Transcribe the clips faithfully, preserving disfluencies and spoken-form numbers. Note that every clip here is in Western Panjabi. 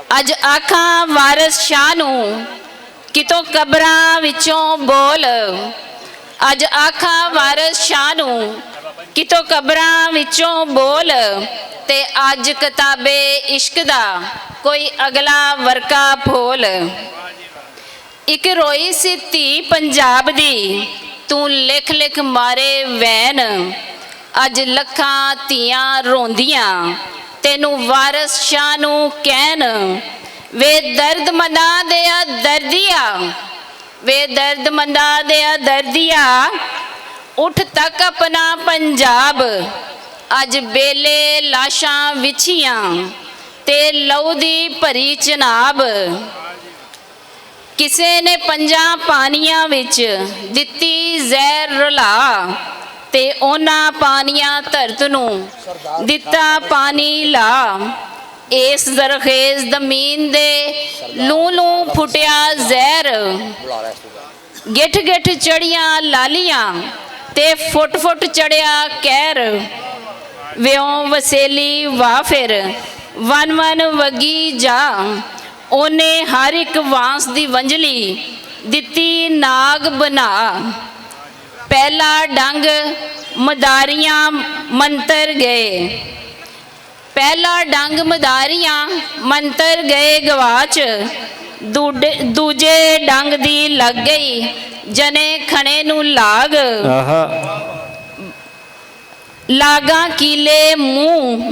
اج آکھاں وارث شاہ نوں، کتوں قبراں وچوں بول۔ اج آکھاں وارث شاہ نوں، کتوں قبراں وچوں بول۔ تے اج کتاب عشق دا کوئی اگلا ورقہ پھول۔ اک روئی سی تھی پنجاب دی، توں لکھ لکھ مارے وین۔ اج لکھاں تھیاں روندیاں، تینوں وارث شاہ نوں کہن۔ وے درد منداں دیا دردیا، وے درد منداں دیا دردیا، اٹھ تک اپنا پنجاب۔ اج بیلے لاشاں وچھیاں، تے لو دی بھری چناب۔ کسے نے پنجاں پانیاں وچ دتی زہر رلا، تے انہاں پانیاں دھرت نوں دتا پانی لا۔ اس زرخیز زمین دے لوں لوں پھٹیا زہر۔ گٹھ گٹھ چڑھیاں لالیاں، تے فٹ فٹ چڑھیا کہر۔ ویوں وسیلی وا پھر، ون ون وگی جا۔ اونے ہر اک وانس دی ونجلی دتی ناگ بنا۔ پہلا ڈنگ مداریاں منتر گئے، پہلا ڈنگ مداریاں منتر گئے گواچ۔ دوڈے- دوجے ڈنگ دی لگ گئی جنے کھنے نوں لاگ۔ لاگاں کیلے منہ،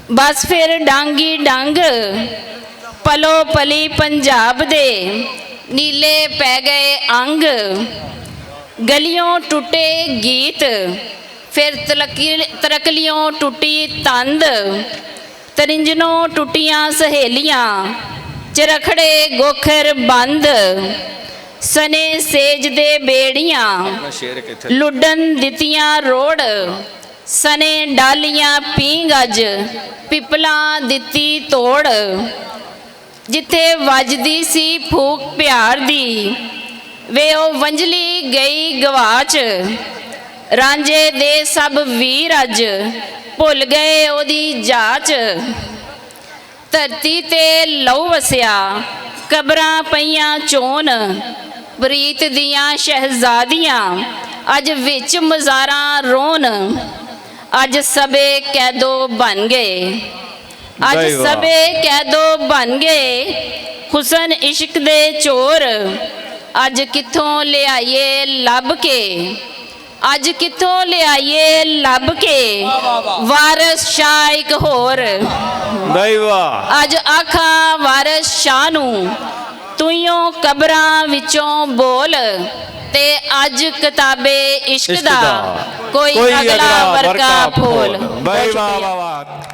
بس پھر ڈانگی ڈانگ۔ پلو پلی پنجاب دے نیلے پے گئے انگ۔ گلیوں ٹوٹے گیت، پھر تلکی- ترکلیوں ٹوٹی تند۔ ترنجنوں ٹوٹیاں سہیلیاں، چرکھڑے گوکھر بند۔ سنے سیج دے بیڑیاں، لڈن دتیاں روڑ۔ سنے ڈالیاں پینگ اج، پپلاں دتی توڑ۔ جتھے وجدی سی پھوک پیار دی، وے او ونجلی گئی گواچ۔ رانجے دے سب ویر اج، بھل گئے اودی جاچ۔ دھرتی تے لو وسیا، قبراں پئیاں چون۔ پریت دیاں شہزادیاں، اج وچ مزاراں رون۔ اج سبے قیدو بن گئے، اج سبے قیدو بن گئے۔ حسن عشق دے چور، اج کتھوں لے آئیے لب کے؟ اج کتھوں لے آئیے لب کے؟ وارث شاہ اک ہور۔ اج آکھاں وارث شاہ نوں، توئیوں قبراں وچوں بول۔ تے اج کتاب عشق دا کوئی اگلا ورقہ پھول۔ بہت شکریہ۔